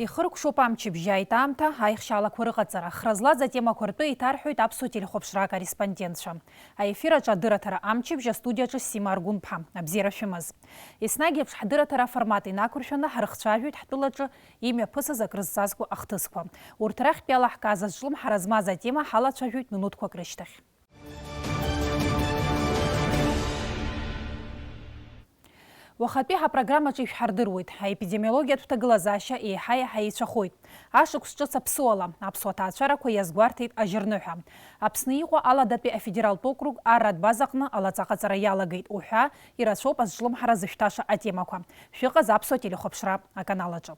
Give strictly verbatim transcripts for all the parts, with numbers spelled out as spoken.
Ихыркәшоуп амчыбжьы аитаамҭа, аихшьаалақәа рыҟаҵара. Хра злаз атемақәа ртәы еиҭарҳәоит аԥсуа телехәаԥшра акорреспондентцәа. Аефир аҿы адырраҭара амчыбжь астудиаҿы Сима Аргәынԥҳа. Абзиара шәымаз. Еснагь еиԥш ҳдырраҭара аформат инақәыршәаны ҳрыхцәажәоит ҳтәылаҿы имҩаԥысыз акрызҵазкуа ахҭысқәа. Урҭ рахьтә иалаҳкааз азҿлымҳара змаз атема ҳалацәажәоит минуҭқәак рышьҭахь. Уахатәи ҳапрограммаҿы ишәҳардыруеит, аепидемиологиатә ҭагылазаашьа еиҳа-еиҳа еицәахоит. Ашықәс ҿыц аԥсуала, аԥсуа ҭаацәарақәа иазгәарҭеит ажьырныҳәа. Аԥсны иҟоу Аладатәи афедералтә округ арратә базаҟны алаҵаҟаҵара иалагеит уҳәа, ирацәоуп азҿлымҳара зышәҭаша атемақәа. Шәыҟаз аԥсуа телехәаԥшра аканал аҿы.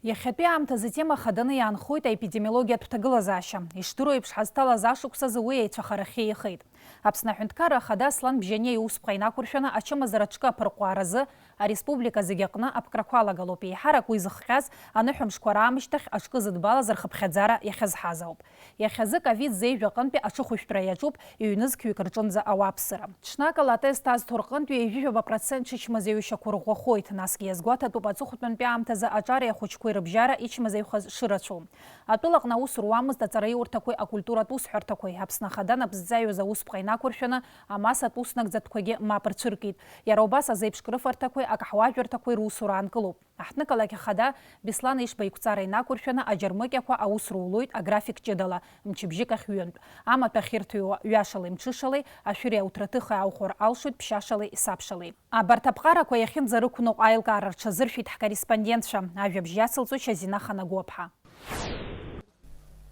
Иахьатәи аамҭазы атема хаданы иаанхоит аепидемиологиатә ҭагылазаашьа. Ишдыру еиԥш, ҳазҭалаз ашықәс азы уи аицәахарахьы еихеит. Аԥсны Аҳәынҭқарра Ахада Аслан Бжьаниа иусԥҟа инақәыршәаны ачымазара аҿкы аԥырҟәааразы ареспублика зегьы аҟны аԥкрақәа алагалоуп. Еиҳарак уи зыхҟьаз аныҳәамшқәа раамышьҭахь аҿкы зыдбалаз рхыԥхьаӡара иахьазҳаз ауп. Иахьазы ковид зеижә аҟынтәи аҽыхәышәтәра иаҿуп ҩнызқьҩык рҿынӡа ауааԥсыра. Ҽнакала атест азҭо рҟынтә ҩажәижәаба процент шычмазаҩушьақәа рӷәӷәахоит, насгьы иазгәаҭатәуп аҵыхәтәантәи аамҭазы аҿареи ахәыҷқәеи рыбжьара ичмазаҩхаз шырацәоу. Атәылаҟны аус руамызт аҵараиурҭақәеи акультуратә усҳәарҭақәеи. Аԥсны Ахада анапҵаҩыс аусԥҟа инақәыршәаны амассатә уснагӡатәқәагьы мап рцәыркит. Иара убас азеиԥш крыфарҭақәеи акаҳуажәырҭақәеи русура аанкылоуп. Аҳҭнықалақь ахада Беслан Ишба иқәҵара инақәыршәаны аџьармыкьақәа аус рулоит аграфик ҷыдала, мчыбжьык ахь ҩынтә. Амаҭәа ахьырҭыҩуа ҩашалеи мҽышалеи, ашәыри ауҭраҭыхи аухәар алшоит ԥшьашалеи сабшалеи. Абарҭ аԥҟарақәа иахьынӡарықәныҟәо аилкаара рҽазыршәеит ҳкорреспондентцәа. Ажәабжь иацылҵоит Шьазина Ханагәаԥҳа.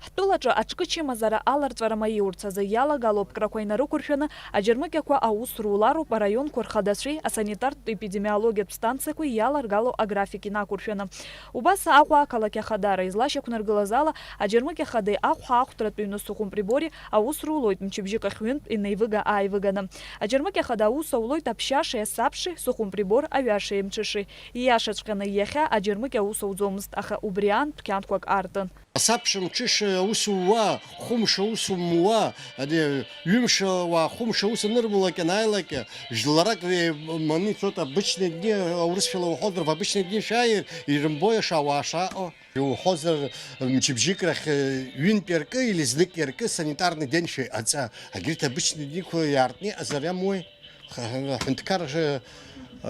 Ҳтәылаҿы аҿкы чымазара аларҵәара маиурц азы иалагало аԥкрақәа инарықәыршәаны, аџьармыкьақәа аус рулароуп араионқәа рхадацәеи асанитартә-епидемиологиатә станциақәеи иаларгало аграфик инақәыршәаны. Убас Аҟәа ақалақь ахадара излашьақәнаргылаз ала, аџьармыкьа ахадеи ахәаахәҭратә ҩны сухумприбори аус рулоит мчыбжьык ахь ҩынтә инеивыга-ааивыганы. Аџьармыкьа ахада аус аулоит аԥшьашеи асабшеи, сухумприбор аҩашеи мҽышеи. Ииашаҵәҟьаны иахьа аџьармыкьа аус ауӡомызт, аха убри аан дәқьанқәак аартын. Асабша мҽыша аус ууа, хәымш аус умуа, ани, ҩымш ауаа хәымш аус анырмулак, ианааилак, жәларак еиманы ицоит, обычные дни, аурысшәала уҳәозар, в обычные дни шәааир, ирымбои аша ауаа шааҟоу. Иуҳәозар, мчыбжьык рахь, ҩынтә иаркы или знык иаркы санитарный день шәеиҟаҵа. Егьырҭ обычные дни-қәа иаартны иҟазар иамуеи? Ҳәынҭқар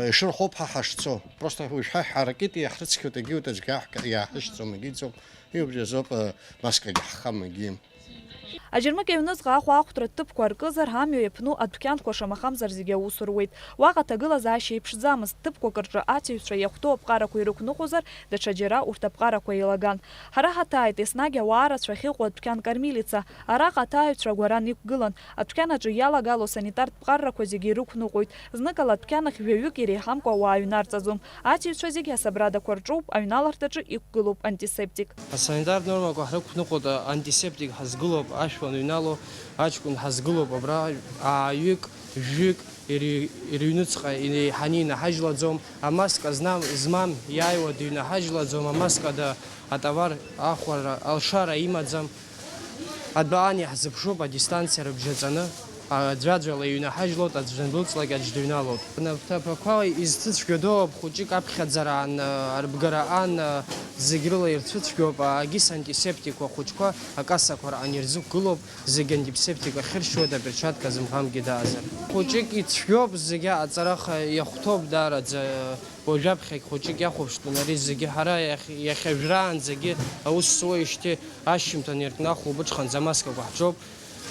ишырҳәо ауп ҳа ҳашцо. Просто уажәшәа ҳҳаракит, иаҳрыцқьоит, егьиуеит аӡәгьы иааҳк-, иааҳашьцом, егьиӡом. Убри азоуп, маскагьы ҳхам, егьим. Аџьармыкьа аҩныҵҟа ахәаахәҭратә ҭыԥқәа аркызар, амҩа иаԥну адәқьанқәа шамахамзар зегьы аус руеит. Уаҟа аҭагылазаашьа еиԥшӡамызт, ҭыԥқәак рҿы аҭиҩцәа иахәҭоу аԥҟарақәа ирықәныҟәозар, даҽаџьара урҭ аԥҟарақәа еилаган. Ҳара ҳаҭааит, еснагь ауаа рацәа ахьыҟоу адәқьан Кармилица. Араҟа аҭааҩцәа агәаран иқәгылан. Адәқьан аҿы иалагало санитартә ԥҟаррақәа зегьы ирықәныҟәоит. Зныкала адәқьан ахь жәаҩык иреиҳамкәа ауаа аҩнарҵаӡом. Аҭиҩцәа зегьы асабрадақәа рҿоуп, аҩналарҭаҿы иқәгылоуп антисептик. Асанитартә нормақәа ҳрықәныҟәоит, антисептик ҳазгылоуп, ашә уаныҩнало, аҷкәын ҳазгылоуп, абра ааҩык, жәҩык ири-, ирыҩныҵҟа инеиҳаны инаҳажьлаӡом, амаска знам-, змам иааиуа дыҩнаҳажьлаӡом, амаска ада атовар ахәара алшара имаӡам. Адәаан иаҳзыԥшуп адистанциа рыбжьаҵаны, аӡәаӡәала иҩнаҳажьлоит, аӡә дандәылҵлак аӡә дыҩналоит. Рнапҭақәа изҭыцәгьоу доуп, хәыҷык аԥхьаӡара аан, арбгара аан, зегь рыла ирцәыцәгьоуп, агьыс антисептикқәа хәыҷқәа акассақәа рҟны ирзықәгылоуп, зегь антисептик ахьыршьуеит, аперчатка зымҳәамгьы даазар. Хәыҷык ицәгьоуп, зегьы аҵараха иахәҭоуп даараӡа. Уажәаԥхьагь хәыҷык иахәаԥштәын ари зегьы. Ҳара иахь-, иахьа жәраанӡагьы аус зуеижьҭеи ашьжьымҭан иркны ахәылбыҽханӡа амаскақәа ҳҿоуп.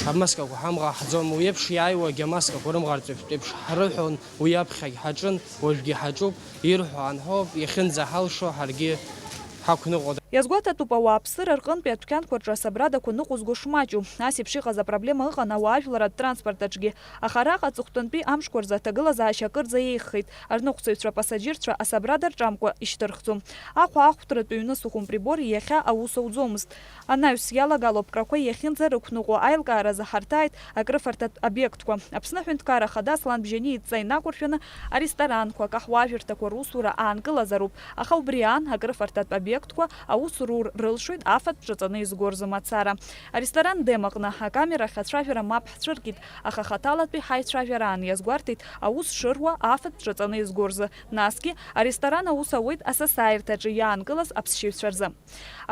Амаскақәа ҳамӷаҳӡом. Уи еиԥш иааиуагьы амаскақәа рымӷарҵәеиԥш ҳрыҳәон, уи аԥхьагь ҳаҿын, уажәгьы ҳаҿуп. Ирҳәо анҳәоуп, иахьынӡаҳалшо ҳаргьы ҳақәныҟәоит. Иазгәаҭатәуп ауааԥсыра рҟынтәи адәқьанқәа рҿы асабрадақәа ныҟәызго шмаҷу. Ас еиԥш иҟаз апроблема ыҟан ауаажәларратә транспорт аҿгьы. Аха араҟа аҵыхәтәантәи амшқәа рзы аҭагылазаашьа акырӡа иеиӷьхеит. Арныҟәцаҩцәа апассаџьырцәа асабрада рҿамкәа ишьҭырхӡом. Ахәа ахәҭратә ҩны сухумприбор иахьа аус ауӡомызт. Анаҩс иалагало аԥкрақәа иахьынӡарықәныҟәо аилкааразы ҳарҭааит акрыфарҭатә обиектқәа. Аԥсны Аҳәынҭқарра Ахада Аслан Бжьаниа идҵа инақәыршәаны аресторанқәа, акаҳуажәырҭақәа русура аанкылазароуп, аха убри аан акрыфарҭатә обиектқәа Аус рур рылшоит афатә ҿаҵаны изгоз рзы мацара. Аресторан Дем аҟны акамерахь ацәажәара мап ҳцәыркит, аха хаҭалатәи ҳаицәажәараан иазгәарҭеит аус шыруа афатә ҿаҵаны изгоз рзы. Насгьы аресторан аус ауеит асасааирҭаҿы иаанкылаз аԥсшьаҩцәа рзы.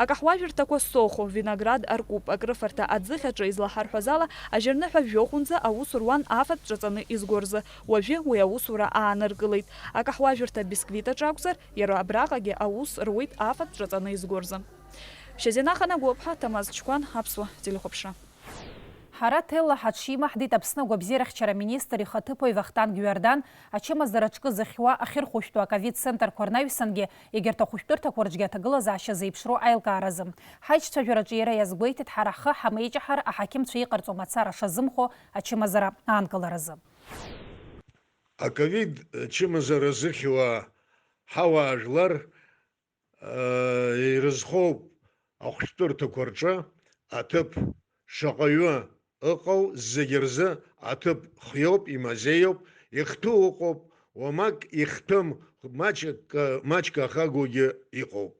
Акаҳуажәырҭақәа Сохо, Виноград, Аркуп акрыфарҭа аӡыхь аҿы излаҳарҳәаз ала, ажьырныҳәа жәохәынӡа аус руан афатә ҿаҵаны изгоз рзы. Уажәы уи аусура ааныркылеит. Акаҳуажәырҭа Бисквит аҿы акәзар, иара абраҟагьы аус руеит афатә ҿаҵаны изгоз рзы. Шьазина Ханагәыԥҳа, Ҭамаз Чқәан, Аԥсуа телехәаԥшра. Ҳара ҭелла ҳаҽимаҳдеит Аԥсны агәабзиарахьчара аминистр ихаҭыԥуаҩ Вахтанг Ҩардан, ачымазара аҿкы зыхьуа ахьырхәышәтәу аковид центрқәа рнаҩсангьы егьырҭ ахәышәтәырҭақәа рҿгьы аҭагылазаашьа зеиԥшроу аилкааразы. Ҳаиҿцәажәараҿы иара иазгәеиҭеит, ҳара ҳхы ҳамеиҷаҳар аҳақьымцәа иҟарҵо мацара шазымхо ачымазара аанкыларазы. Аковид чымазара зыхьуа ҳауаажәлар ирызхоуп ахәшәтәырҭақәа рҿы аҭыԥ шаҟаҩы ыҟоу зегьы рзы аҭыԥ хиоуп, имазеиуп, ихтәы ыҟоуп, уамак ихтәым, маҷк, маҷк ахагоугьы иҟоуп.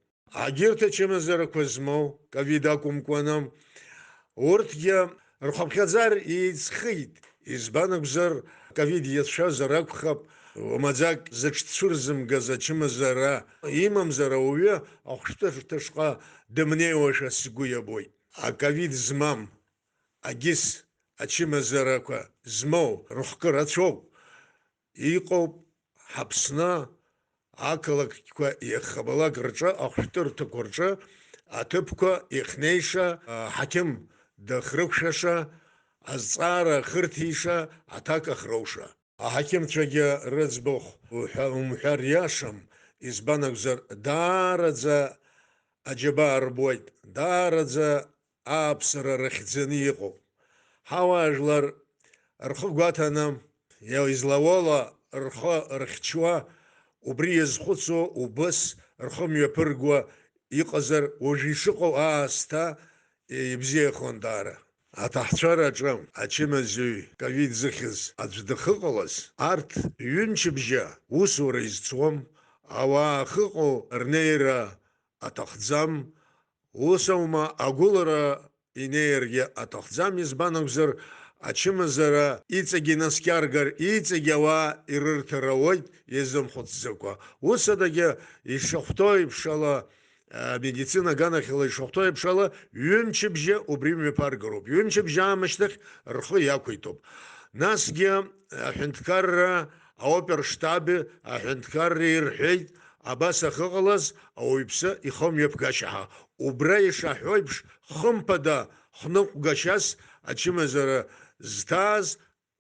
Агьырҭ ачымазарақәа змоу, ковид акәымкәаны, урҭгьы рхыԥхьаӡара еиҵхеит, избан акәзар, ковид иацәшәазар акәхап, маӡак зыҽцәырзымгаз ачымазара имамзар ауаҩы ахәшәтәырҭаҿҟа дымнеиуашәа сгәы иабоит. Аковид змам, агьыс ачымазарақәа змоу рыхкы рацәоуп. Иҟоуп ҳАԥсны ақалақьқәа иахабалак рҿы ахәшәтәырҭақәа рҿы аҭыԥқәа ихнеиша, аҳақьым дахрықәшәаша, азҵаара ахырҭиша, аҭак ахроуша. Аҳақьымцәагьы рыӡбахә уҳәа-, умҳәар иашам, избан акәзар, даараӡа аџьабаа рбоит, даараӡа ааԥсара рыхьӡаны иҟоуп. Ҳауаажәлар рхы гәаҭаны, излауала рхы рхьчуа, убри иазхәыцуа убыс рхы мҩаԥыргуа иҟазар, уажә ишыҟоу аасҭа ибзиахон даара. Аҭаҳцәараҿы ачымазаҩ ковид зыхьыз аӡә дахыҟалаз, арҭ ҩымчыбжьа усура изцом, ауаа ахьыҟоу рнеира аҭахӡам, ус аума агәылара инеиргьы аҭахӡам, избан акәзар, ачымазара иҵегь инаскьаргар, иҵегь ауаа ирырҭар ауеит иазымхәыцӡакәа. Ус адагьы ишахәҭоу еиԥш ала, амедицина аганахьала ишахәҭоу еиԥш ала, ҩымчыбжьа убри мҩаԥаргароуп. Ҩымчыбжьа аамышьҭахь рхы иақәиҭуп. Насгьы аҳәынҭқарра, аоперштаби аҳәынҭқарра ирҳәеит, абас ахьыҟалаз ауаҩԥсы ихы мҩаԥгашьа ҳәа. Убра ишаҳәо еиԥш, хымԥада хныҟәгашьас ачымазара зҭааз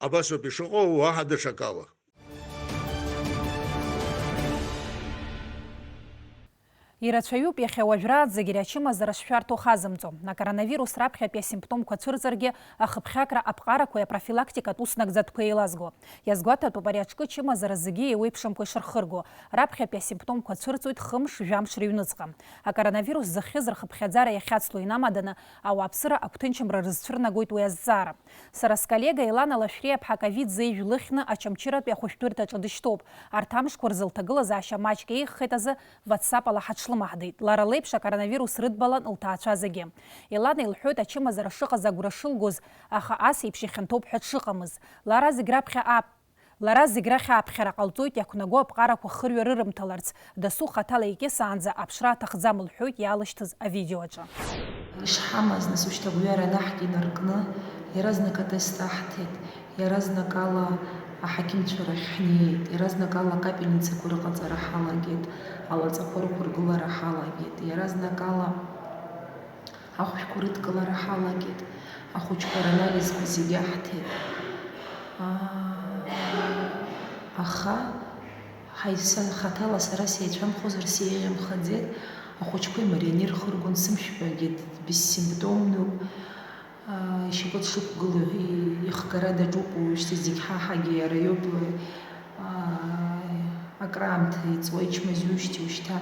абасоуп ишыҟоу, уаҳа даҽакала. Ирацәаҩуп иахьа уажәраанӡагьы ачымазара шшәарҭоу хазымҵо. Акоронавирус раԥхьатәи асимптомқәа цәырҵыргьы, ахыԥхьакра аԥҟарақәеи апрофилактикатә уснагӡатәқәеи еилазго. Иазгәаҭатәуп ари аҿкы чымазара зегьы еиуеиԥшымкәа ишырхырго. Раԥхьатәи асимптомқәа цәырҵуеит хымш-жәамш рыҩныҵҟа. Акоронавирус зыхьыз рхыԥхьаӡара иахьацло инамаданы, ауааԥсыра агәҭынчымра рызцәырнагоит уи азҵаара. Сара сколлега Елана Лашәриаԥҳа ковид зеижә лыхьны Очамчыратәи ахәышәтәырҭаҿы дышьҭоуп. Арҭ амшқәа рзы лҭагылазаашьа маҷк еиӷьхеит азы, WhatsApp ала ҳаҽлымаҳдеит. Лара леиԥш акоронавирус рыдбалан лҭаацәа зегьы. Елана илҳәоит ачымазара шыҟаз агәра шылгоз, аха ас еиԥш ихьанҭоуп ҳәа дшыҟамыз. Лара зегь раԥхьа ап-, лара зегь рахь ааԥхьара ҟалҵоит, иақәнаго аԥҟарақәа хырҩа рырымҭаларц. Дасу хаҭала икьысаанӡа аԥшра аҭахӡам, лҳәоит иаалышьҭыз авидеоаҿы. Ишҳамаз, нас, ушьҭа гәҩара анаҳкит инаркны, иаразнак атест аҳҭеит, иаразнакала аҳақьымцәа рахь ҳнеит, иаразнакала акапельницақәа рыҟаҵара ҳалагеит, алаҵақәа рықәыргылара ҳалагеит, иаразнакала ахәшәқәа рыдкылара ҳалагеит, ахәыҷқәа ранализқәа зегьы аҳҭеит. Аа, аха Ҳаи, са хаҭала сара сеицәамхозар сеиӷьымхаӡеит, ахәыҷқәа имарианы ирхыргон, сымшәҳәагьы бессимптомноуп, аа, ишьапы дшықәгылоу ихгара даҿуп уажәшьҭа, зегь ҳа ҳагьы иара иоуп, аа, акраамҭа иҵуа ичмазаҩушьҭ уажәшьҭа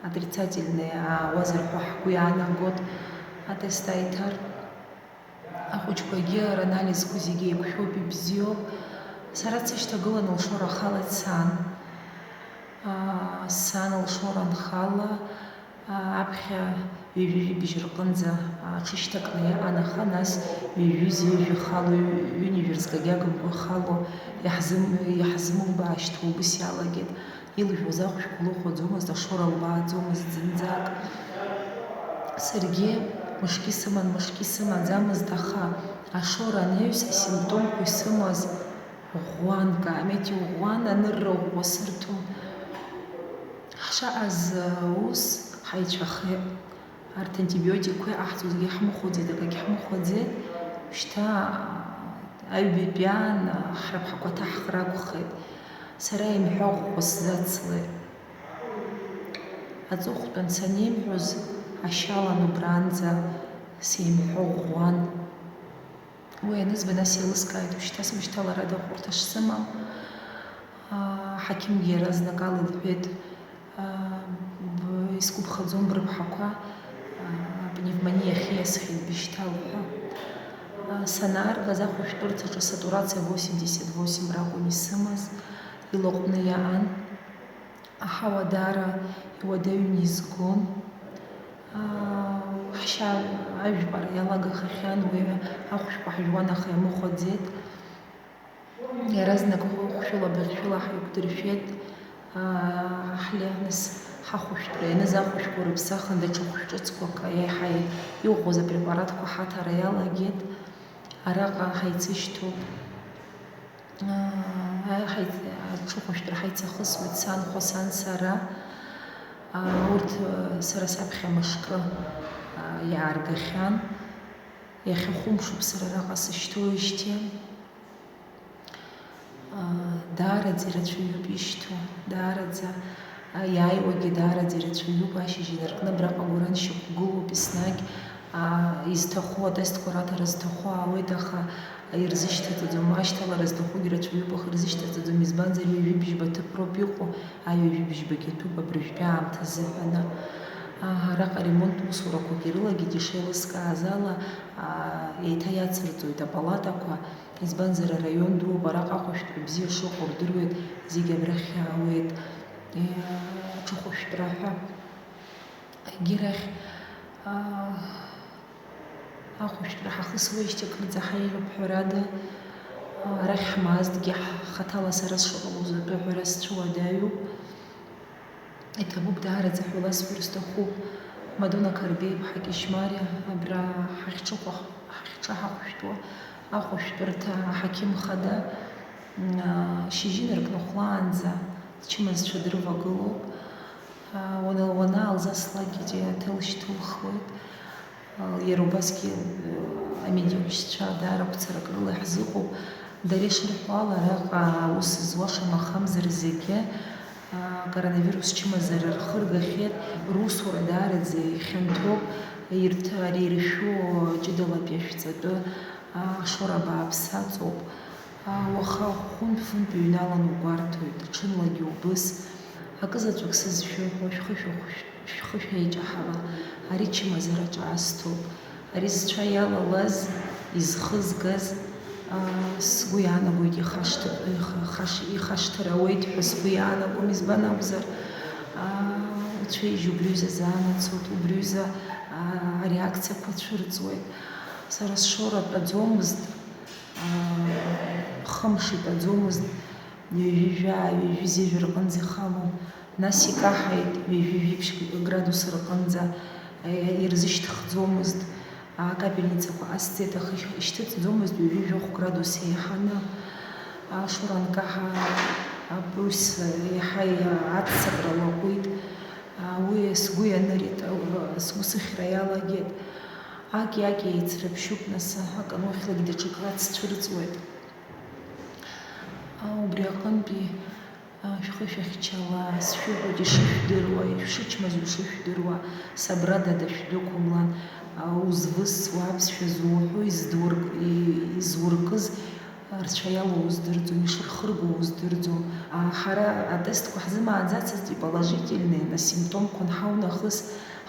отрицательный аауазар ҳәа ҳгәы иаанагот атест ааиҭар. Ахәыҷқәагьы ранализқәа зегьы еиқәшәоуп, ибзиоуп. Сара дсышьҭагылан лшора ахала дцан. Аа, сан лшора анхала, Аԥхьа ҩажәи жәибжь рҟынӡа аҽышьҭакны иҟан, аха нас ҩажәи зежәи хало, ҩынҩажәи рзгагьы агымкәа ихало, иаҳзым-, иаҳзымубаашьҭуа убыс иалагеит. Илжәуаз ахәшәқәа лыхәаӡомызт, ашоура лбааӡомызт зынӡак. Саргьы мышкгьы сыман, мышкгьы сымаӡамызт, аха ашоура анаҩс асимптомқәа исымаз ӷәӷәан, каамеҭ иӷәӷәан, анырра ӷәӷәа сырҭон. Ҳшаҟаз ус ҳаицәахеит. Арҭ антибиотикқәа иҟаҳҵозгьы ҳмыхәаӡеит, акагь ҳмыхәаӡеит. Шьҭа аҩбатәи аан ҳрыԥҳақәа ҭаҳхыр акәхеит. Сара имҳәа ӷәӷәа сзацлеит. Аҵыхәтәан санеимҳәоз ашьалан убранӡа сеимҳәа ӷәӷәан. Уи анызба, нас еилыскааит, ушьҭа сыбжьҭаларада ахәарҭа шсымам. Аа, аҳақьымгьы иаразнакала илҳәеит, аа, б-, исгәаԥхаӡом, брыԥҳақәа, аа, пневмониа ахьиасхьеит, бышьҭал ҳәа. Аа, санааргаз, ахәышәтәырҭаҿы асатурациа восемьдесят восемь ракәын исымаз, илаҟәны иаан. Аҳауа даара иуадаҩны изгон. Аа, ҳшьа ажәпара иалагахахьан, уи ахәшәқәа ҳжәуан, аха имыхәаӡеит. Иаразнак хәшәыла, быӷьшәыла ҳаиқәдыршәеит. Аа, ҳлеаныс ҳахәышәтәра ианыз ахәшәқәа рыԥсахын, даҽа хәшә ҿыцқәак еиҳа иӷәӷәаз апрепаратқәа ҳаҭара иалагеит. Араҟа ҳаицышьҭоуп. Аа, ҳаиц-, аҽыхәышәтәра ҳаицахысуеит сан, хәа сан, сара. Аа, урҭ, аа, сара саԥхьа мышкы, аа, иааргахьан. Иахьа хәымшуп сара араҟа сышьҭоуижьҭеи. Аа, даараӡа ирацәаҩуп ишьҭоу, даараӡа, аа, иааиуагьы даараӡа ирацәаҩуп. Ашьыжь инаркны абраҟа агәра ншьақәгылоуп еснагь. Аа, изҭаху атестқәа раҭара зҭаху аауеит, аха ирзышьҭаҵаӡом, ашьҭалара зҭахугьы рацәаҩуп, аха ирзышьҭаҵаӡом, избанзар, ҩажәи бжьба ҭыԥ роуп иҟоу, аҩажәи бжьбагьы ҭәуп абыржәтәи аамҭа азыҳәаны. Аа, араҟа аремонттә усурақәак ирылагеит, ишеилыскааз ала, аа, еиҭа иацырҵоит апалатақәа, избанзар, араион дууп, араҟа ахәышәтәра бзиа шыҟоу рдыруеит, зегьы абрахь иаауеит, е, аҽыхәышәтәра ҳәа. Егьирахь, аа, ахәышәтәра ҳахысуеижьҭеи акырӡа ҳаиӷьуп, ҳәарада, аа, арахь ҳмаазҭгьы, ҳхаҭала сара сшыҟалоз атәы аҳәара сцәыуадаҩуп. Иҭабуп даараӡа ҳәа ласҳәар сҭахуп. Мадуна Қарбеи-иԥҳа Кьышьмариа абра ҳахьҿыхәа-, ҳахьҿаҳахәшәтәуа ахәышәтәырҭа аҳақьым хада, м, аа, шьыжьы инаркны хәлаанӡа лчымазцәа дрывагылоуп. Аа, уана-, уанаалзаслакгьы аҭел шьҭылхуеит. Иара убасгьы, э, амедиаушьцәа даара қәцарак рыла иаҳзыҟоуп. Дара ишырҳәо ала, араҟа аус зуа шамахамзар зегьы, а, коронавирус чымазара рхыргахьеит, русура даараӡа ихьанҭоуп, ирҭ-, ари иршәу ҷыдалатәи ашәҵатәы, а, ашоура бааԥс аҵоуп. А, уаха хәынтә-фынтә уҩналан угәарҭоит, ҽынлагьы убыс. Акызаҵәык сызшәыҳәо, шәхы шәахәышәтә. Шәхы шәеиҷаҳала, ари чымазараҿы асҭоуп. Ари зцәа иалалаз, изхызгаз, аа, сгәы иаанагоит, ихашҭ-, иха-, хаш-, ихашҭыр ауеит ҳәа сгәы иаанагом, избан акәзар, аа, уцәеижь убри ҩыза заанацоит, убри ҩыза, аа, ареакциақәа цәырҵуеит. Сара сшоура тәаӡомызт, аа, хымш итәаӡомызт, ҩажәи жәаа, ҩажәи зежә рҟынӡа ихалон. Нас икаҳаит ҩажәи жәиԥшь градус рҟынӡа, е, ирзышьҭыхӡомызт, акапельницақәа ҟасҵеит, аха ишьҭыҵӡомызт ҩажәи жәохә градус еиҳаны. Ашоура анкаҳа, апульс еиҳа аццакра лаҟәит. Уи сгәы ианырит, сгәы сыхьра иалагеит. Аки-аки еицрыԥшьуп, нас, аканоухьлагь даҽакы аццәырҵуеит. Убри аҟынтәи, а, шәхы шәахьчала, сшәыҳәоит ишышәдыруа, ишәшычмазу шышәдыруа, сабрада дашәдәықәымлан, а, узвысуа, аԥсшәа зуҳәо, издурк-, и-, изуркыз, Рцәа иалоу уздырӡом, ишырхыргоу уздырӡом. А, ҳара атестқәа ҳзымааӡацызт, иположительные, асимптомқәа анҳау нахыс,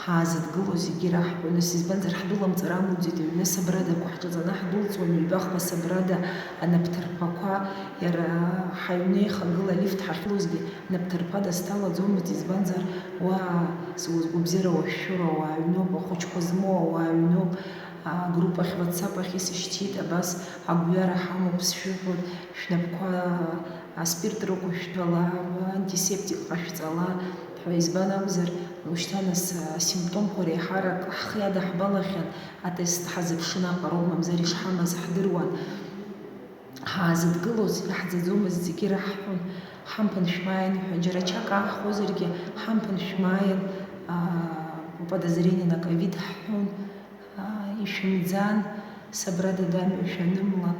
ҳаазыдгыло зегьы ираҳҳәон, нас избанзар, ҳдәыламҵыр амуӡеит, аҩны асабрадақәа ҳҿаҵаны ҳдәылҵуан, ҩба-хԥа асабрада анапҭырԥақәа, иара ҳаҩны еихагыла алифт ҳахьлозгьы, напҭырԥада сҭалаӡомызт, избанзар, уаа, сгәабзиара уашәшәыроуп, ауаа аҩноуп, ахәыҷқәа змоу ауаа аҩноуп, агруппахь, WhatsApp ахь исышьҭит, абас агәҩара ҳамоуп, сшәыҳәоит, шәнапқәа аспирт рықәышәтәала, антисептик ҟашәҵала ҳәа, избан акәзар, уажәшьҭа нас асимптомқәа реиҳарак ҳхы иадаҳбалахьан, атест ҳазыԥшын аҟароуп, мамзар ишҳамаз ҳдыруан. Ҳаазыдгылоз, иаҳӡаӡомызт, зегьы ираҳҳәон, ҳамԥын шәмааин ҳәа, џьара чак ааҳхозаргьы, ҳамԥын шәмааин, аа, уподозрение на ковид ҳҳәон, аа, ишәымӡан, сабрада дамҩа шәанымлан,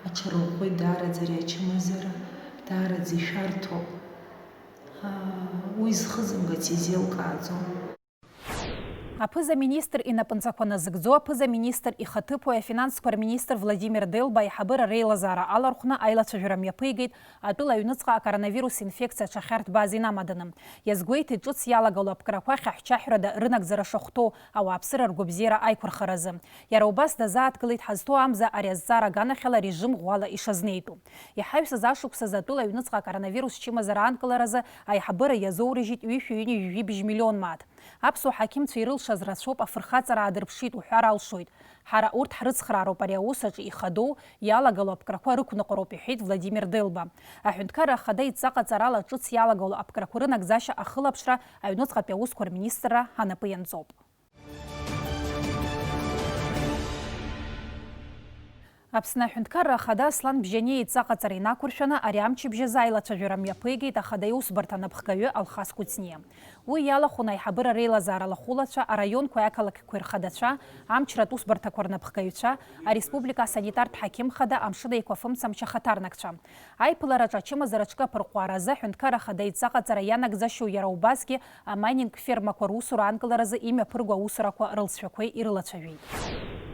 аҽарӷәӷәеит даараӡа ари ачымазара, даараӡа ишәарҭоуп. Аа, уи зхызымгац изеилкааӡом. Аԥыза-министр инапынҵақәа назыгӡо аԥыза-министр ихаҭыԥуаҩ афинансқәа рминистр Владимир Делба аиҳабыра реилазаара алархәны аилацәажәара мҩаԥигеит атәыла аҩныҵҟа акоронавирус инфекциа аҽахьарҭбааз инамаданы. Иазгәеиҭеит ҿыц иалагало аԥкрақәа хьаҳәчаҳәрада рынагӡара шахәҭоу, ауааԥсыра ргәабзиара аиқәырхаразы. Иара убас дазааҭгылеит ҳазҭоу амза ари азҵаара аганахьала режим ӷәӷәала ишазнеитәу. Иҳаҩсыз ашықәсазы атәыла аҩныҵҟа акоронавирус чымазара аанкыларазы аиҳабыра иазоурыжьит ҩышәи ҩынҩажәи жәибжь миллион мааҭ. Аԥсуа ҳақьымцәа ирылшаз рацәоуп афырхаҵара аадырԥшит уҳәар алшоит. Ҳара урҭ ҳрыцхраароуп ари аус аҿы ихадоу, иалагало аԥкрақәа рықәныҟәароуп, иҳәеит Владимир Делба. Аҳәынҭқарра Ахада идҵаҟаҵарала ҿыц иалагало аԥкрақәа рынагӡашьа ахылаԥшра аҩныҵҟатәи аусқәа рминистрра анапы ианҵоуп. Аԥсны Аҳәынҭқарра Ахада Аслан Бжьаниа идҵаҟаҵара инақәыршәаны ари амчыбжь азы аилацәажәара мҩаԥигеит Ахада иусбарҭа анапхгаҩы Алхас Кәыҵниа. Уи иалахәын аиҳабыра реилазаара лахәылацәа, араионқәеи ақалақьқәеи рхадацәа, амчратә усбарҭақәа рнапхгаҩцәа, ареспублика асанитартә ҳақьым хада, Амшын Еиқәа афымцамч ахаҭарнакцәа. Аиԥылараҿы ачымазара аҿкы аԥырҟәаара азы Аҳәынҭқарра Ахада идҵаҟаҵара ианагӡашьоу, иара убасгьы амайнинг фермақәа русура аанкыларазы имҩаԥырго аусурақәа рылҵшәақәеи ирылацәажәеит.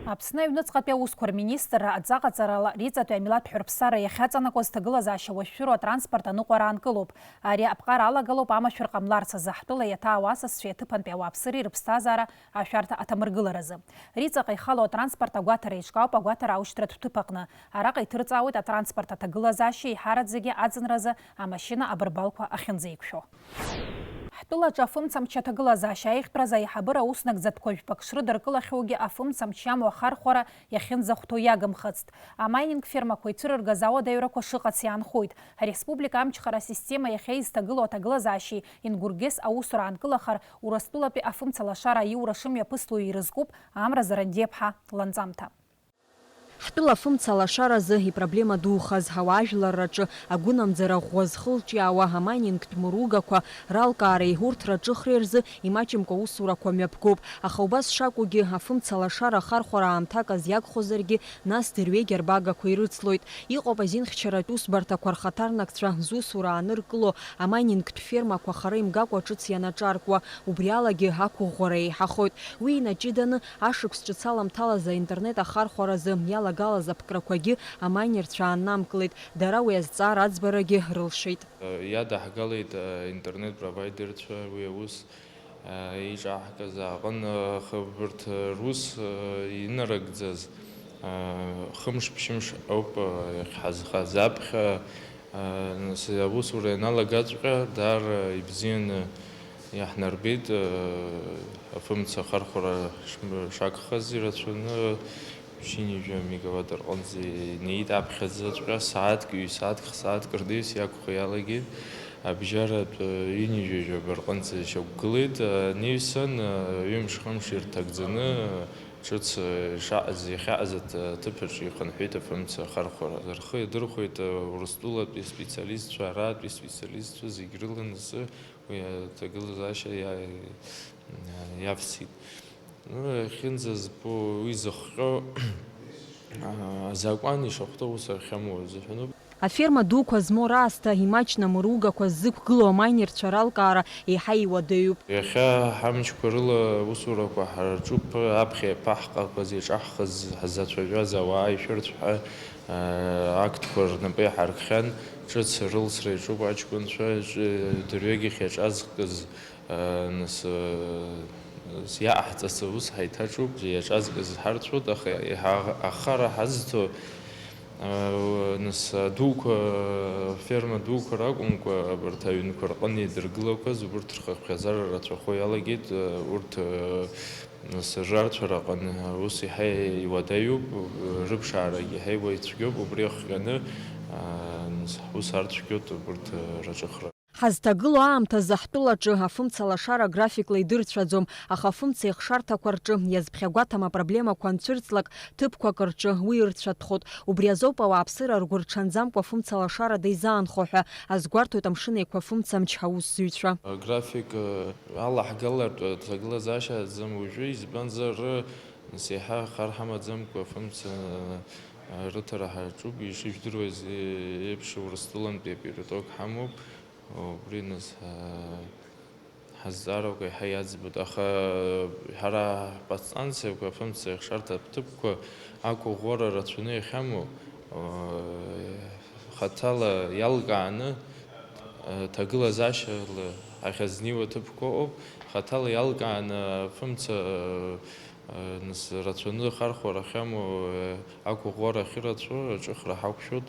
Аԥсны аҩныҵҟатәи аусқәа рминистрра адҵаҟаҵарала Риҵатәи амилаҭ ҳәырԥсара иахьаҵанакуаз ҭагылазаашьа уашәшәыроу атранспорт аныҟәара аанкылоуп. Ари аԥҟара алагалоуп амашәыр ҟамларц азы ҳтәыла иаҭаау асасцәеи аҭыԥантәи ауааԥсыреи рыԥсҭазаара ашәарҭа аҭамыргыларазы. Риҵаҟа ихало атранспорт агәаҭара еиҿкаауп агәаҭара аушьҭратә ҭыԥ аҟны. Араҟа иҭырҵаауеит атранспорт аҭагылазаашьа еиҳараӡагьы аӡынразы амашьына абырбалқәа ахьынӡеиқәшәо. Ҳтәылаҿы афымцамч аҭагылазаашьа аиӷьтәразы аиҳабыра аус нагӡатәқәа жәпак шрыдыркылахьоугьы афымцамч иамоу ахархәара иахьынӡахәҭоу иагымхацт. Амайнинг фермақәа ицәырыргаз ауадаҩрақәа шыҟац иаанхоит. Ареспублика амчхара асистема иахьа изҭагылоу аҭагылазаашьеи Ингургес аусура аанкылахар Урыстәылатәи афымцалашара аиура шымҩаԥысло ирызкуп Амра Зарандиаԥҳа ланҵамҭа. Ҳтәыла афымца алашаразы ипроблема духаз, ауаажәларраҿы агәынамӡара ӷәӷәа зхылҿиаауа амайнинг ҭмыругақәа ралкаареи урҭ раҿыхреи рзы имаҷымкәа усурақәа мҩаԥгоуп. Аха убас шакәугьы, афымца алашара ахархәара аамҭак азиагхозаргьы, нас дырҩегь арбагақәа ирыцлоит. Иҟоуп азинхьчаратә усбарҭақәа рхаҭарнакцәа зусура ааныркыло, амайнингтә фермақәа хара имгакәа ҿыц ианаҿаркуа, убри алагьы ақәыӷәӷәара еиҳахоит. Уи инаҷыданы, ашықәс ҿыц аламҭалаз аинтернет ахархәаразы иалагалаз аԥкрақәагьы амайнерцәа ааннамкылеит, дара уи азҵаара аӡбарагьы рылшеит. Иадаҳгалеит аинтернет провайдерцәа уи аус еиҿаҳкыз аҟын, аха абарҭ рус инарыгӡаз хымш-ԥшьымш ауп иахьҳазхаз. Аԥхьа Нас аусура ианалагаҵәҟьа, даара ибзианы иаҳнарбеит, афымца ахархәара шм-, шагхаз ирацәаны, ҩажәа мегаватт рҟынӡа инеит, аԥхьаӡаҵәҟьа сааҭк, ҩ-сааҭк, х-сааҭк рнаҩс иақәхо иалагеит, абжьаратә ҩынҩажәа жәаба рҟынӡа ишьақәгылеит, анаҩсан, ҩымш-хымш ирҭагӡаны, Ҿыц, э, ишаҟаз, иахьаҟаз аҭ-, аҭыԥаҿ ихынҳәит афымца ахархәара. Рхы иадырхәеит, э, Урыстәылатәи аспециалистцәа, аратәи аспециалистцәа зегь рыла, нас уи аҭагылазаашьа иа-, иавсит. Ну, иахьынӡазбо, уи зыхҟьо, а, азакәан ишахәҭоу ус ахьамоу азыҳәаноуп. Аферма дуқәа змоу раасҭа имаҷны амыругақәа ззықәгылоу амайнерцәа ралкаара еиҳа иуадаҩуп. Иахьа ҳамчқәа рыла аусурақәа ҳарҿуп, аԥхьа иаԥаҳҟақәаз, иаҿаҳхыз, ҳзацәажәаз ауаа ишәырҭ ҳәа Актқәа рнапы иҳаркхьан, ҿыц рылсра иаҿуп аҷкәынцәа, ҿ-, дырҩегьых иаҿазкыз, нас, иааҳҵаз аус ҳаиҭаҿуп, иаҿазкыз ҳарцәоит, аха иҳа-, ахара ҳазҭо, нас, адуқәа, ферма дуқәа ракәымкәа, абарҭ аҩнқәа рҟны идыргылақәаз, убырҭ рхыԥхьаӡара рацәахо иалагеит, урҭ, Нас, рарцәара аҟны аус иаҳа иуадаҩуп, рыԥшаарагьы иаҳа иуаҩцәгьоуп, убри ахҟьаны, аа, нас, ҳус арцәгьоит убырҭ, а, раҿыхра. Ҳазҭагылоу аамҭазы ҳтәылаҿы афымца лашара графикла идырцәаӡом, аха афымца ихшарҭақәа рҿы иазԥхьагәаҭам апроблемақәа анцәырҵлак, ҭыԥқәак рҿы уи ырцәатәхоит. Убри азоуп ауааԥсыра ргәырҽанӡамкәа афымца лашарада изаанхо ҳәа азгәарҭоит Амшын Еиқәа фымца амч аусзуҩцәа. Аграфик, а, Алаҳгалартә аҭагылазаашьа аӡам уажәы, избанзар, нас, еиҳа хар ҳамаӡамкәа афымца, а, рыҭара ҳаҿуп, ишыжәдыруаз еиԥш, Урыстәылантәи апериток ҳамоуп, убри, нас, а, ҳазҵаарақәа еиҳа иаӡбоит, аха ҳара ҳподстанциақәа, афымца ихшарҭа аҭыԥқәа ақәыӷәӷәара рацәаны иахьамоу, а, хаҭала иалкааны, а, ҭагылазаашьала ахьазнеиуа ҭыԥқәа ыҟоуп, хаҭала иалкааны афымца, а, а, нас рацәаны ахархәара ахьамоу, а, ақәыӷәӷәара ахьырацәоу аҿыхра ҳақәшәоит,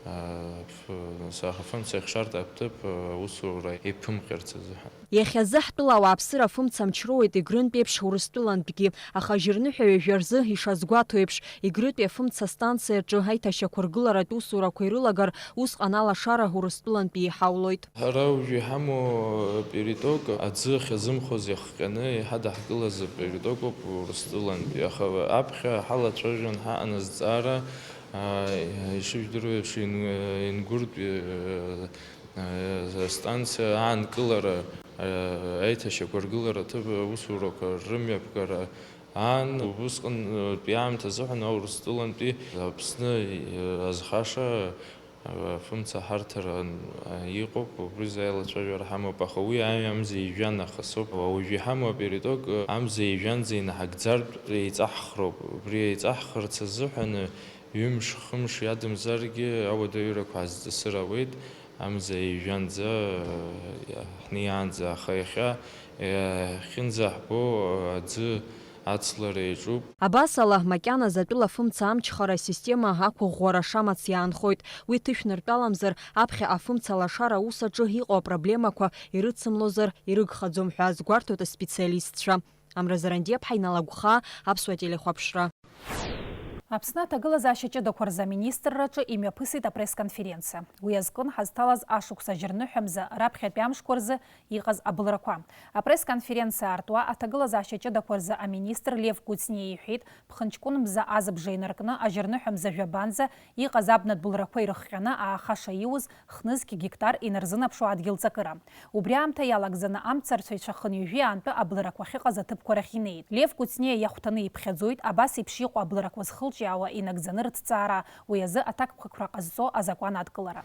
а, ф-, нас афымца ихшарҭа аҭыԥ, а, аусура еиԥымҟьарц азыҳәан. Иахьазы ҳтәыла ауааԥсыра афымца амч роуеит Егрынтә еиԥш Урыстәылантәгьы, аха ажьырныҳәа ҩажәа рзы, ишазгәаҭо еиԥш, Егрытәи афымца станциаҿы аиҭашьақәыргыларатә усурақәа ирылагар, усҟан алашара Урыстәылантәи иҳаулоит. Ҳара уажәы иҳамоу апериток аӡы ахьазымхоз иахҟьаны иҳадаҳкылаз аперитокуп Урыстәылантәи, аха аԥхьа ҳалацәажәон ҳаҟан азҵаара, аа, ишыжәдыруа еиԥш, Ин-, Ингуртәи, Астанциа аанкылара, аиҭашьақәыргылара аҭыԥ аусурақәа рымҩаԥгара аан, убысҟантәи аамҭа азыҳәан Аурыстәылантәи Аԥсны азхаша афымцаҳарҭара иҟоуп, убри еилацәажәара ҳамоуп, аха уи аҩ-, амза ижәҩан нахыс ауп. Уажә иҳамоу апериток амза ижәҩанӡа инаҳагӡартә еиҵаҳхроуп. Убри еиҵаҳхырц азыҳәан ҩымш-хымш иадамзаргьы ауадаҩрақәа ҳазҵысыр ауеит. Амза ижәҩанӡа, э, ҳнеиаанӡа, аха иахьа, э, иахьынӡаҳбо, э, аӡы ацлара иаҿуп. Абасала, макьаназ атәыла афымца амчхара асистема ақәыӷәӷәара шамац иаанхоит. Уи ҭышәныртәаламзар, аԥхьа афымца лашара аус аҿы иҟоу апроблемақәа ирыцымлозар ирыгхаӡом ҳәа азгәарҭоит аспециалистцәа. Амра Зарандиаԥҳа, Инал Агәхаа, Аԥсуа телехәаԥшра. Аԥсны аҭагылазаашьа ҷыдақәа рзы аминистрраҿы имҩаԥысит апресс-конференциа. Уи азкын ҳазҭалаз ашықәс ажьырныҳәа мза раԥхьатәи амшқәа рзы иҟаз абылрақәа. Апресс-конференциа аартуа аҭагылазаашьа ҷыдақәа рзы аминистр Лев Куцниа иҳәеит, ԥхынҷкәын мза азыбжа инаркны ажьырныҳәа мза жәабанӡа иҟаз абнатә былрақәа ирыхҟьаны ааха шаиуз, хнызқь гектар инарзынаԥшуа адгьыл ҵакыра. Убри аамҭа иалагӡаны амцарцәаҩцәа хынҩажәи аантәы аблырақәа ахьыҟаз аҭыԥқәа рахь инеит. Лев Куцниа иахәҭаны иԥхьаӡоит абас еиԥш иҟоу аблырақәа зхылҿиаауа инагӡаны рыҭҵаара, уи азы аҭакԥхықәра ҟазҵо азакәан адкылара.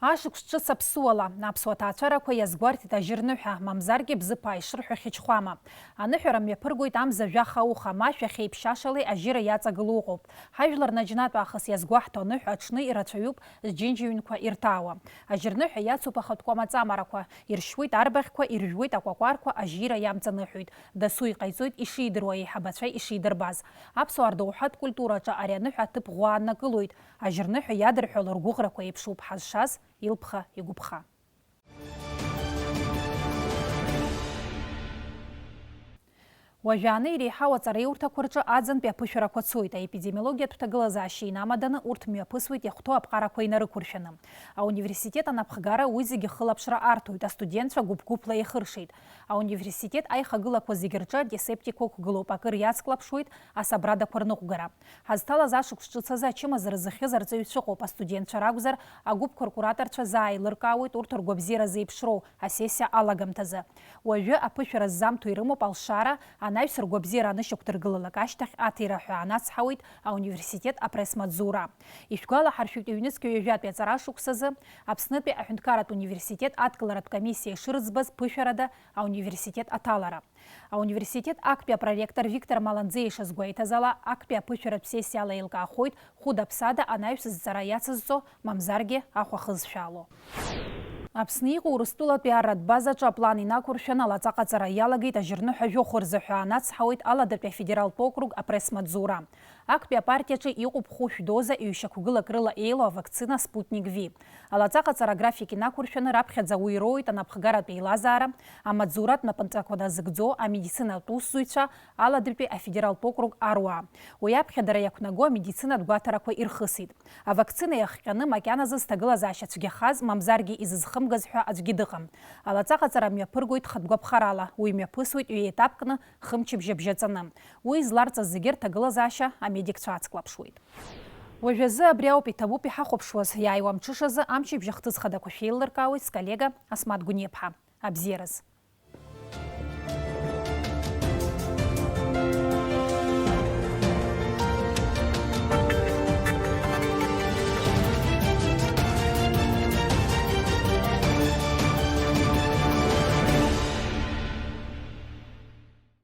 Ашықәс ҿыц аԥсуала, аԥсуа ҭаацәарақәа иазгәарҭеит ажьырныҳәа, мамзаргьы Бзыԥаа ишырҳәо Хьычхәама. Аныҳәара мҩаԥыргоит амза жәаха ауха, ма шәахьеиԥшьашалеи ажьыра иаҵагылоу ыҟоуп. Ҳажәлар наџьнатә аахыс иазгәаҳҭо аныҳәа аҽны ирацәаҩуп зџьынџьыҩнқәа ирҭаауа. Ажьырныҳәа иацуп ахатә кәамаҵамарақәа, иршьуеит арбаӷьқәа, иржәуеит акәакәарқәа, ажьира иамҵаныҳәоит. Дасу иҟаиҵоит ишидыруа, аиҳабацәа ишидырбаз. Аԥсуаа рдоуҳатә культураҿы ари аныҳәа аҭыԥ ӷәӷәа ааннакылоит. Ажьырныҳәа иадырҳәало ргәыӷрақәа еиԥшуп ҳазшаз, илԥха, игәыԥха. Уажәааны иреиҳау аҵараиурҭақәа рҿы аӡынтәи аԥышәарақәа цоит, аепидемиологиатә ҭагылазаашьа инамаданы урҭ мҩаԥысуеит иахәҭоу аԥҟарақәа инарықәыршәаны. Ауниверситет анапхгара уи зегьы хылаԥшра арҭоит, астудентцәа гәыԥ-гәыԥла еихыршеит. Ауниверситет аихагылақәа зегьы рҿы антисептикқәа ықәгылоуп, акыр иацклаԥшуеит асабрадақәа рныҟәгара. Ҳазҭалаз ашықәс ҿыц азы ачымазара зыхьыз арҵаҩцәа ыҟоуп, астудентцәа ракәзар, агәыԥқәа ркураторцәа заа еилыркаауеит урҭ ргәабзиара зеиԥшроу асессиа алагамҭазы. Уажәы аԥышәара ззамҭо ирымоуп алшара, Анаҩс ргәабзиара анышьақәдыргылалак ашьҭахь аҭира ҳәа анацҳауеит ауниверситет апресс-маҵзура. Ишәгәалаҳаршәоит, ҩнызқьи ҩажәатәи аҵарашықәсазы Аԥснытәи аҳәынҭқарратә университет адкыларатә комиссиа ишырыӡбаз ԥышәарада ауниверситет аҭалара. Ауниверситет актәи апроректор Виктор Маланӡе ишазгәеиҭаз ала, актәи аԥышәаратә сессиала еилкаахоит хәыда-ԥсада анаҩс зҵара иацызҵо, мамзаргьы ахә ахызшәало. Аԥсны иҟоу Урыстәылатәи арратә базаҿы аплан инақәыршәаны алаҵаҟаҵара иалагеит ажьырныҳәа жәохә рзы ҳәа анацҳауеит Аладатәи афедералтә округ апресс-маҵзура. Актәи апартиаҿы иҟоуп хәышә доза ҩ-шьақәгылак рыла еилоу авакцина Спутник V. Алаҵаҟаҵара аграфик инақәыршәаны раԥхьаӡа уи роуеит анапхгаратә еилазаара, амаҵзуратә напынҵақәа назыгӡо, амедицинатә усзуҩцәа, Аладатәи афедералтә округ аруаа. Уи аԥхьа дара иақәнаго амедицинатә гәаҭарақәа ирхысит. Авакцина иахҟьаны макьаназы зҭагылазаашьа цәгьахаз, мамзаргьы изызхымгаз ҳәа аӡәгьы дыҟам. Алаҵаҟаҵара мҩаԥыргоит хатә гәаԥхарала, уи мҩаԥысуеит ҩеетапкны, хымчыбжьа бжьаҵаны. Уи зларҵаз зегьы рҭагылазаашьа амедикцәа ацклаԥшуеит. Уажәазы абри ауп иҭабуп иҳахәаԥшуаз, иааиуа амҽышазы амчыбжь ахҭыс хадақәа шәеиллыркаауеит сколлега Асмаҭ Гәыниаԥҳа. Абзиараз.